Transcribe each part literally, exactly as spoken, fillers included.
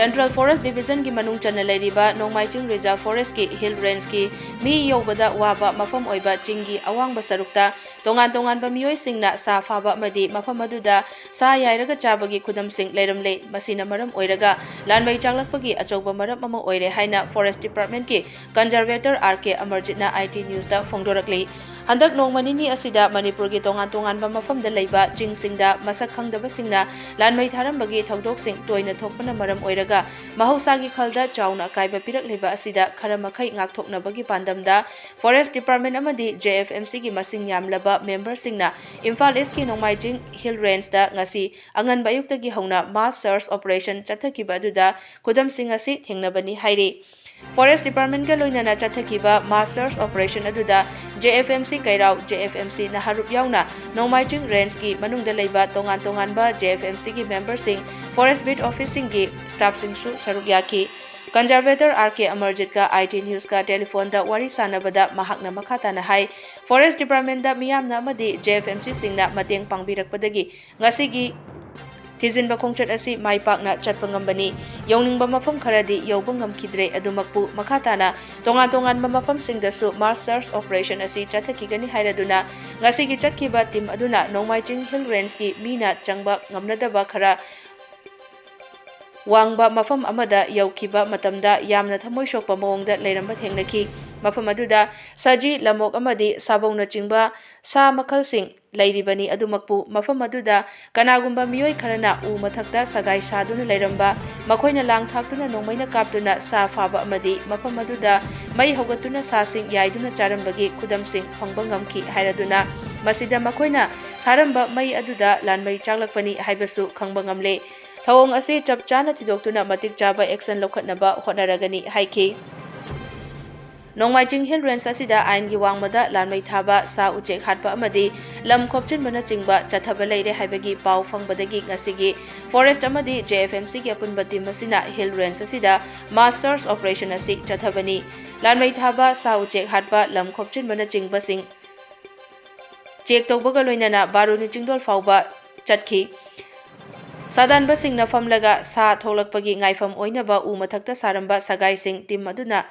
Central Forest Division ꯒꯤ ꯃꯅꯨꯡ ꯆꯟꯅ ꯂꯩꯔꯤꯕ ꯅꯣꯡꯃꯥꯏ ꯆꯤꯡ Reserve Forest ꯀꯤ Hill Range ꯀꯤ ꯃꯤ ꯌꯧꯕꯗ ꯋꯥꯕ ꯃꯐꯝ ꯑꯣꯏꯕ ꯆꯤꯡꯒꯤ ꯑꯋꯥꯡꯕ ꯁꯔꯨꯛꯇ ꯇꯣꯉꯥꯟ ꯇꯣꯉꯥꯟꯕ ꯃꯤꯑꯣꯏꯁꯤꯡꯅ ꯁꯥ ꯐꯥꯕ ꯑꯃꯗꯤ ꯃꯐꯝ ꯑꯗꯨꯗ ꯁꯥ ꯌꯥꯏꯔꯒ ꯆꯥꯕꯒꯤ ꯈꯨꯗꯝꯁꯤꯡ ꯂꯩꯔꯝꯂꯦ꯫ ꯃꯁꯤꯅ ꯃꯔꯝ ꯑꯣꯏꯔꯒ ꯂꯥꯟꯃꯩ ꯆꯥꯛꯂꯛꯄꯒꯤ ꯑꯆꯧꯕ ꯃꯔꯝ ꯑꯃ ꯑꯣꯏꯔꯦ ꯍꯥꯏꯅ Forest Department ꯀꯤ Conservator R K ꯑꯃꯔꯖꯤꯠꯅ I T News ꯇ ꯐꯣꯡꯗꯣꯔꯛꯂꯤ꯫ ꯍꯟꯗꯛ ꯅꯣꯡꯃ ꯅꯤꯅꯤ ꯑꯁꯤꯗ ꯃꯅꯤꯄꯨꯔꯒꯤ ꯇꯣꯉꯥꯟ ꯇꯣꯉꯥꯟꯕ ꯃꯐꯝꯗ ꯂꯩꯕ ꯆꯤꯡꯁꯤꯡꯗ ꯃꯁꯛ ꯈꯪꯗꯕꯁꯤꯡꯅ ꯂꯥꯟꯃꯩ ꯊꯥꯔꯝꯕꯒꯤ ꯊꯧꯗꯣꯛꯁꯤꯡ ꯇꯣꯏꯅ ꯊꯣꯛꯄꯅ ꯃꯔꯝ ꯑꯣꯏꯔꯒ ꯃꯍꯧꯁꯥꯒꯤ ꯈꯜꯗ ꯆꯥꯎꯅ ꯑꯀꯥꯏꯕ ꯄꯤꯔꯛꯂꯤꯕ ꯑꯁꯤꯗ ꯈꯔ ꯃꯈꯩ ꯉꯥꯛꯊꯣꯛꯅꯕꯒꯤ ꯄꯥꯟꯗꯝꯗ Forest Department ꯑꯃꯗꯤ J F M C ꯒꯤ ꯃꯁꯤꯡ ꯌꯥꯝꯂꯕ member ꯁꯤꯡꯅ ꯏꯝꯐꯥꯜ East ꯀꯤ ꯅꯣꯡꯃꯥꯏ ꯆꯤꯡ Hill Range ꯇ ꯉꯁꯤ ꯑꯉꯟꯕ ꯑꯌꯨꯛꯇꯒꯤ ꯍꯧꯅ mass search operation ꯆꯠꯊꯈꯤꯕ ꯑꯗꯨꯗ ꯈꯨꯗꯝꯁꯤꯡ ꯑꯁꯤ ꯊꯦꯡꯅꯕꯅꯤ ꯍꯥꯏꯔꯤ꯫ Forest Department ꯀ ꯂꯣꯏꯅꯅ ꯆꯠꯊꯈꯤꯕ mass search operation ꯑꯗꯨꯗ J F M C ꯀꯩꯔꯥꯎ, J F M C ꯅꯍꯥꯔꯨꯞ ꯌꯥꯎꯅ ꯅꯣꯡꯃꯥꯏ ꯆꯤꯡ Range ꯀꯤ ꯃꯅꯨꯡꯗ ꯂꯩꯕ ꯇꯣꯉꯥꯟ ꯇꯣꯉꯥꯟꯕ J F M C ꯒꯤ member ꯁꯤꯡ, Forest Beat Office ꯁꯤꯡꯒꯤ staff ꯁꯤꯡꯁꯨ ꯁꯔꯨꯛ ꯌꯥꯈꯤ꯫ Conservator R K ꯑꯃꯔꯖꯤꯠꯀ I T News ꯀ telephone ꯗ ꯋꯥꯔꯤ ꯁꯥꯟꯅꯕꯗ ꯃꯍꯥꯛꯅ ꯃꯈꯥ ꯇꯥꯅ ꯍꯥꯏ, Forest Department ꯗ ꯃꯤꯌꯥꯝꯅ ꯑꯃꯗꯤ J F M C ꯁꯤꯡꯅ ꯃꯇꯦꯡ ꯄꯥꯡꯕꯤꯔꯛꯄꯗꯒꯤ ꯉꯁꯤꯒꯤ ꯊꯤꯖꯤꯟꯕ ꯈꯣꯡꯆꯠ ꯑꯁꯤ ꯃꯥꯏ ꯄꯥꯛꯅ ꯆꯠꯄ ꯉꯝꯕꯅꯤ꯫ ꯌꯧꯅꯤꯡꯕ ꯃꯐꯝ ꯈꯔꯗꯤ ꯌꯧꯕ ꯉꯝꯈꯤꯗ꯭ꯔꯦ꯫ ꯑꯗꯨꯃꯛꯄꯨ ꯃꯈꯥ ꯇꯥꯅ ꯇꯣꯉꯥꯟ ꯇꯣꯉꯥꯟꯕ ꯃꯐꯝꯁꯤꯡꯗꯁꯨ mass search operation ꯑꯁꯤ ꯆꯠꯊꯈꯤꯒꯅꯤ ꯍꯥꯏꯔꯗꯨꯅ ꯉꯁꯤꯒꯤ ꯆꯠꯈꯤꯕ team ꯑꯗꯨꯅ ꯅꯣꯡꯃꯥꯏ ꯆꯤꯡ Hill Range ꯀꯤ ꯃꯤꯅ ꯆꯪꯕ ꯉꯝꯅꯗꯕ ꯈꯔ ꯋꯥꯡꯕ ꯃꯐꯝ ꯑꯃꯗ ꯌꯧꯈꯤꯕ ꯃꯇꯝꯗ ꯌꯥꯝꯅ ꯊꯃꯣꯏ ꯁꯣꯛꯄ ꯃꯑꯣꯡꯗ ꯂꯩꯔꯝꯕ ꯊꯦꯡꯅꯈꯤ꯫ ꯃꯐꯝ ꯑꯗꯨꯗ ꯁꯖꯤ, ꯂꯝꯑꯣꯛ ꯑꯃꯗꯤ ꯁꯥꯕꯧꯅꯆꯤꯡꯕ ꯁꯥ ꯃꯈꯜꯁꯤꯡ ꯂꯩꯔꯤꯕꯅꯤ꯫ ꯑꯗꯨꯃꯛꯄꯨ ꯃꯐꯝ ꯑꯗꯨꯗ ꯀꯅꯥꯒꯨꯝꯕ ꯃꯤꯑꯣꯏ ꯈꯔꯅ ꯎ ꯃꯊꯛꯇ ꯁꯒꯥꯏ ꯁꯥꯗꯨꯅ ꯂꯩꯔꯝꯕ, ꯃꯈꯣꯏꯅ ꯂꯥꯡ ꯊꯥꯛꯇꯨꯅ ꯅꯣꯡꯃꯩꯅ ꯀꯥꯞꯇꯨꯅ ꯁꯥ ꯐꯥꯕ ꯑꯃꯗꯤ ꯃꯐꯝ ꯑꯗꯨꯗ ꯃꯩ ꯍꯧꯒꯠꯇꯨꯅ ꯁꯥꯁꯤꯡ ꯌꯥꯏꯗꯨꯅ ꯆꯥꯔꯝꯕꯒꯤ ꯈꯨꯗꯝꯁꯤꯡ ꯐꯪꯕ ꯉꯝꯈꯤ ꯍꯥꯏꯔꯗꯨꯅ ꯃꯁꯤꯗ ꯃꯈꯣꯏꯅ ꯊꯥꯔꯝꯕ ꯃꯩ ꯑꯗꯨꯗ ꯂꯥꯟꯃꯩ ꯆꯥꯛꯂꯛꯄꯅꯤ ꯍꯥꯏꯕꯁꯨ ꯈꯪꯕ ꯉꯝꯂꯦ꯫ ꯊꯧꯑꯣꯡ ꯑꯁꯤ ꯆꯞ ꯆꯥꯅ ꯊꯤꯗꯣꯛꯇꯨꯅ ꯃꯇꯤꯛ ꯆꯥꯕ action ꯂꯧꯈꯠꯅꯕ ꯍꯣꯠꯅꯔꯒꯅꯤ ꯍꯥꯏꯈꯤ꯫ ꯅꯣꯡꯃꯥꯏꯆꯤꯡ Hill Range ꯑꯁꯤꯗ ꯑꯥꯏꯟꯒꯤ ꯋꯥꯡꯃꯗ ꯂꯥꯟꯃꯩ ꯊꯥꯕ, ꯁꯥ ꯎꯆꯦꯛ ꯍꯥꯠꯄ ꯑꯃꯗꯤ ꯂꯝ ꯈꯣꯞꯆꯤꯟꯕꯅꯆꯤꯡꯕ ꯆꯠꯊꯕ ꯂꯩꯔꯦ ꯍꯥꯏꯕꯒꯤ ꯄꯥꯎ ꯐꯪꯕꯗꯒꯤ ꯉꯁꯤꯒꯤ Forest ꯑꯃꯗꯤ J F M C ꯒꯤ ꯑꯄꯨꯟꯕ team ꯑꯁꯤꯅ Hill Range ꯑꯁꯤꯗ mass search operation ꯑꯁꯤ ꯆꯠꯊꯕꯅꯤ꯫ ꯂꯥꯟꯃꯩ ꯊꯥꯕ, ꯁꯥ ꯎꯆꯦꯛ ꯍꯥꯠꯄ, ꯂꯝ ꯈꯣꯞꯆꯤꯟꯕꯅꯆꯤꯡꯕꯁꯤꯡ check ꯇꯧꯕꯒ ꯂꯣꯏꯅꯅ ꯕꯥꯔꯨꯅꯤ ꯆꯤꯡꯗꯣꯜ ꯐꯥꯎꯕ ꯆꯠꯈꯤ꯫ ꯁꯥꯗꯥꯟꯕꯁꯤꯡꯅ ꯐꯝꯂꯒ ꯁꯥ ꯊꯣꯛꯂꯛꯄꯒꯤ ꯉꯥꯏꯐꯝ ꯑꯣꯏꯅꯕ ꯎ ꯃꯊꯛꯇ ꯁꯥꯔꯝꯕ ꯁꯒꯥꯏꯁꯤꯡ ꯇꯤꯝ ꯑꯗꯨꯅ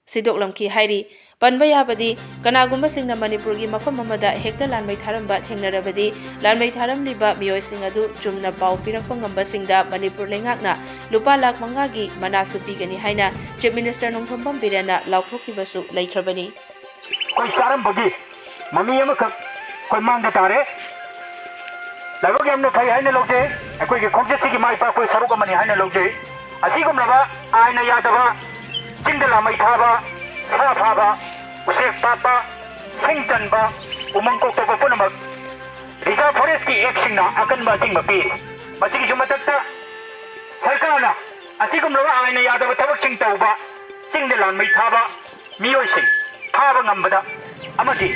ꯁꯤꯗꯣꯛꯂꯝꯈꯤ ꯍꯥꯏꯔꯤ꯫ ꯄꯟꯕ ꯌꯥꯕꯗꯤ, ꯀꯅꯥꯒꯨꯝꯕꯁꯤꯡꯅ ꯃꯅꯤꯄꯨꯔꯒꯤ ꯃꯐꯝ ꯑꯃꯗ ꯍꯦꯛꯇ ꯂꯥꯟꯃꯩ ꯊꯥꯔꯝꯕ ꯊꯦꯡꯅꯔꯕꯗꯤ, ꯂꯥꯟꯃꯩ ꯊꯥꯔꯝꯂꯤꯕ ꯃꯤꯑꯣꯏꯁꯤꯡ ꯑꯗꯨ ꯆꯨꯝꯅ ꯄꯥꯎ ꯄꯤꯔꯛꯄ ꯉꯝꯕꯁꯤꯡꯗ ꯃꯅꯤꯄꯨꯔ ꯂꯩꯉꯥꯛꯅ ꯂꯨꯄꯥ ꯂꯥꯈ ꯃꯉꯥꯒꯤ ꯃꯅꯥꯁꯨ ꯄꯤꯒꯅꯤ ꯍꯥꯏꯅ ꯆꯤꯐ ꯃꯤꯅꯤꯁꯇꯔ ꯅꯣꯡꯊꯣꯝꯕꯝ ꯕꯤꯔꯦꯟꯅ ꯂꯥꯎꯊꯣꯛꯈꯤꯕꯁꯨ ꯂꯩꯈ꯭ꯔꯕꯅꯤ꯫ ꯑꯩꯈꯣꯏ ꯆꯥꯔꯝꯕꯒꯤ ꯃꯃꯤ ꯑꯃꯈꯛ ꯑꯩꯈꯣꯏ ꯃꯥꯡꯗ ꯇꯥꯔꯦ꯫ ꯂꯥꯏꯕꯛ ꯌꯥꯝꯅ ꯐꯩ ꯍꯥꯏꯅ ꯂꯧꯖꯩ꯫ ꯑꯩꯈꯣꯏꯒꯤ ꯈꯣꯡꯆꯠꯁꯤꯒꯤ ꯃꯥꯏ ꯄꯥꯛꯄꯒꯤ ꯁꯔꯨꯛ ꯑꯃꯅꯤ ꯍꯥꯏꯅ ꯂꯧꯖꯩ꯫ ꯑꯁꯤꯒꯨꯝꯂꯕ ꯑꯥꯏꯟꯅ ꯌꯥꯗꯕ ꯆꯤꯡꯗ ꯂꯥꯃꯩ ꯊꯥꯕ, ꯁꯥ ꯐꯥꯕ, ꯎꯆꯦꯛ ꯄꯥꯠꯄ, ꯁꯤꯡ ꯆꯟꯕ, ꯎꯃꯪ ꯀꯣꯛꯊꯣꯛꯄ ꯄꯨꯝꯅꯃꯛ ꯔꯤꯖꯥꯔꯚ ꯐꯣꯔꯦꯁ꯭ꯠꯀꯤ ꯑꯦꯛꯁꯤꯡꯅ ꯑꯀꯟꯕ ꯑꯊꯤꯡꯕ ꯄꯤꯔꯤ꯫ ꯃꯁꯤꯒꯤꯁꯨ ꯃꯊꯛꯇ ꯁꯔꯀꯥꯔꯅ ꯑꯁꯤꯒꯨꯝꯂꯕ ꯑꯥꯏꯟꯅ ꯌꯥꯗꯕ ꯊꯕꯛꯁꯤꯡ ꯇꯧꯕ, ꯆꯤꯡꯗ ꯂꯥꯟꯃꯩ ꯊꯥꯕ ꯃꯤꯑꯣꯏꯁꯤꯡ ꯐꯥꯕ ꯉꯝꯕꯗ ꯑꯃꯗꯤ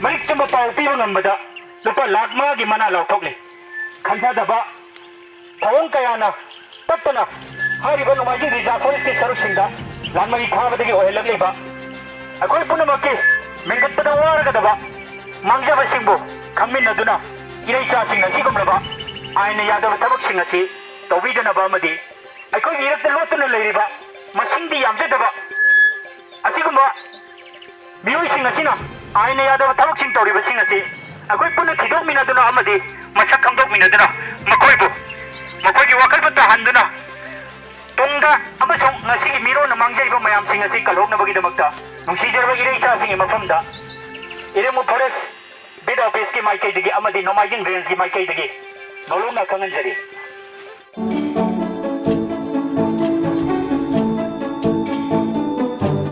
ꯃꯔꯤꯛ ꯆꯨꯝꯕ ꯄꯥꯎ ꯄꯤꯕ ꯉꯝꯕꯗ ꯂꯨꯄꯥ ꯂꯥꯈ ꯃꯉꯥꯒꯤ ꯃꯅꯥ ꯂꯥꯎꯊꯣꯛꯂꯤ꯫ ꯈꯟꯊꯗꯕ ꯊꯧꯑꯣꯡ ꯀꯌꯥꯅ ꯇꯠꯇꯅ ꯍꯥꯏꯔꯤꯕ ꯅꯣꯡꯃꯥꯏꯖꯤꯡ ꯔꯤꯖꯥꯔꯚ ꯐꯣꯔꯦꯁ꯭ꯠꯀꯤ ꯁꯔꯨꯛꯁꯤꯡꯗ ꯂꯥꯟꯃꯩ ꯊꯥꯕꯗꯒꯤ ꯑꯣꯏꯍꯜꯂꯛꯂꯤꯕ ꯑꯩꯈꯣꯏ ꯄꯨꯝꯅꯃꯛꯀꯤ ꯃꯦꯟꯈꯠꯄꯗ ꯋꯥꯔꯒꯗꯕ ꯃꯥꯡꯖꯕꯁꯤꯡꯕꯨ ꯈꯪꯃꯤꯟꯅꯗꯨꯅ ꯏꯔꯩꯆꯥꯁꯤꯡꯅ ꯑꯁꯤꯒꯨꯝꯂꯕ ꯑꯥꯏꯟꯅ ꯌꯥꯗꯕ ꯊꯕꯛꯁꯤꯡ ꯑꯁꯤ ꯇꯧꯕꯤꯗꯅꯕ ꯑꯃꯗꯤ ꯑꯩꯈꯣꯏꯒꯤ ꯏꯔꯛꯇ ꯂꯣꯠꯇꯨꯅ ꯂꯩꯔꯤꯕ ꯃꯁꯤꯡꯗꯤ ꯌꯥꯝꯖꯗꯕ ꯑꯁꯤꯒꯨꯝꯕ ꯃꯤꯑꯣꯏꯁꯤꯡ ꯑꯁꯤꯅ ꯑꯥꯏꯟꯅ ꯌꯥꯗꯕ ꯊꯕꯛꯁꯤꯡ ꯇꯧꯔꯤꯕꯁꯤꯡ ꯑꯁꯤ ꯑꯩꯈꯣꯏ ꯄꯨꯟꯅ ꯊꯤꯗꯣꯛꯃꯤꯟꯅꯗꯨꯅ ꯑꯃꯗꯤ ꯃꯁꯛ ꯈꯪꯗꯣꯛꯃꯤꯟꯅꯗꯨꯅ ꯃꯈꯣꯏꯕꯨ ꯃꯈꯣꯏꯒꯤ ꯋꯥꯈꯜꯕꯨ ꯇꯥꯍꯟꯗꯨꯅ ꯇꯨꯡꯗ ꯑꯃꯁꯨꯡ ꯉꯁꯤꯒꯤ ꯃꯤꯔꯣꯟꯅ ꯃꯥꯡꯖꯔꯤꯕ ꯃꯌꯥꯝꯁꯤꯡ ꯑꯁꯤ ꯀꯜꯍꯧꯅꯕꯒꯤꯗꯃꯛꯇ ꯅꯨꯡꯁꯤꯖꯔꯕ ꯏꯔꯩꯆꯥꯁꯤꯡꯒꯤ ꯃꯐꯝꯗ ꯏꯔꯦꯡꯕ ꯐꯣꯔꯦꯁ꯭ꯠ ꯕꯤꯠ ꯑꯣꯐꯤꯁꯀꯤ ꯃꯥꯏꯀꯩꯗꯒꯤ ꯑꯃꯗꯤ ꯅꯣꯡꯃꯥꯏꯖꯤꯡ ꯔꯦꯟꯖꯀꯤ ꯃꯥꯏꯀꯩꯗꯒꯤ ꯃꯧꯂꯨꯛꯅ ꯈꯪꯍꯟꯖꯔꯤ꯫